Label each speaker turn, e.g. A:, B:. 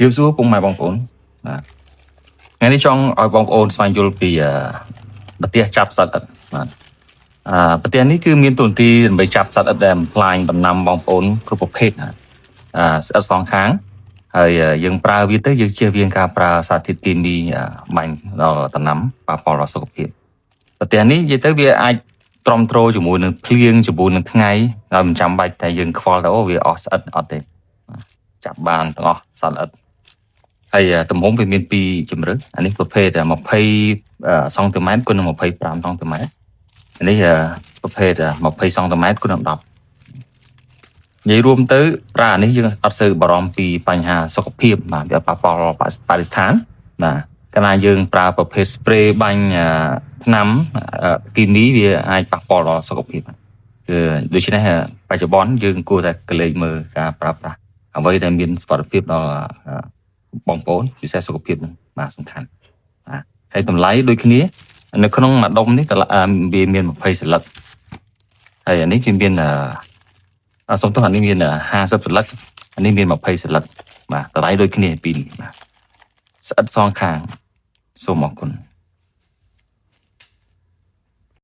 A: ជម្រាបសួរពុកម៉ែបងប្អូនបាទថ្ងៃនេះចង់ឲ្យបងប្អូនស្វែងយល់ពីអឺប្រទេសចាប់សត្វអិតបាទអឺប្រទេសនេះគឺមានតួនាទីដើម្បីចាប់សត្វអិតដែលបំផ្លាញដំណាំបងប្អូនគ្រប់ប្រភេទណាអឺស្អិតសងខាងហើយយើងប្រើវាទៅយើងជៀសវាងការប្រើសារធាតុគីមីបាញ់ដល់ដំណាំប៉ះពាល់ដល់សុខភាពប្រទេសនេះនិយាយទៅវាអាចទ្រាំទ្រជាមួយនឹងភ្លៀងជាមួយនឹងថ្ងៃហើយមិនចាំបាច់តែយើងខ្វល់ទៅអូវាអស់ស្អិតអត់ទេចាប់បានទាំងអស់សត្វល្អិត ហើយទំហំវាមានពីរជម្រើសអានេះប្រភេទ20សង់ទីម៉ែត្រគុណនឹង25សង់ទីម៉ែត្រអានេះប្រភេទ20សង់ទីម៉ែត្រគុណនឹង10និយាយរួមទៅប្រើអានេះយើងអត់សូវបារម្ភពីបញ្ហាសុខភាពបាទវាប៉ះពាល់បរិស្ថានបាទកាលណាយើងប្រើប្រភេទ spray បាញ់ថ្នាំគីមីវាអាចប៉ះពាល់ដល់សុខភាពគឺដូច្នេះបច្ចុប្បន្នយើងគួរតែកលេចមើលការប្រើប្រាស់អ្វីដែលមានសុវត្ថិភាពដល់ បងប្អូនពិសេសសុខភាពហ្នឹងបាទសំខាន់បាទហើយតម្លៃដូចគ្នានៅក្នុងមួយដុំនេះតម្លៃវាមាន20សន្លឹកហើយអានេះវាមានអឺសុំទោសអានេះមាន50សន្លឹកអានេះមាន20សន្លឹកបាទតម្លៃដូចគ្នាពីរនេះបាទស្អិតសងខាងសូមអរគុណ។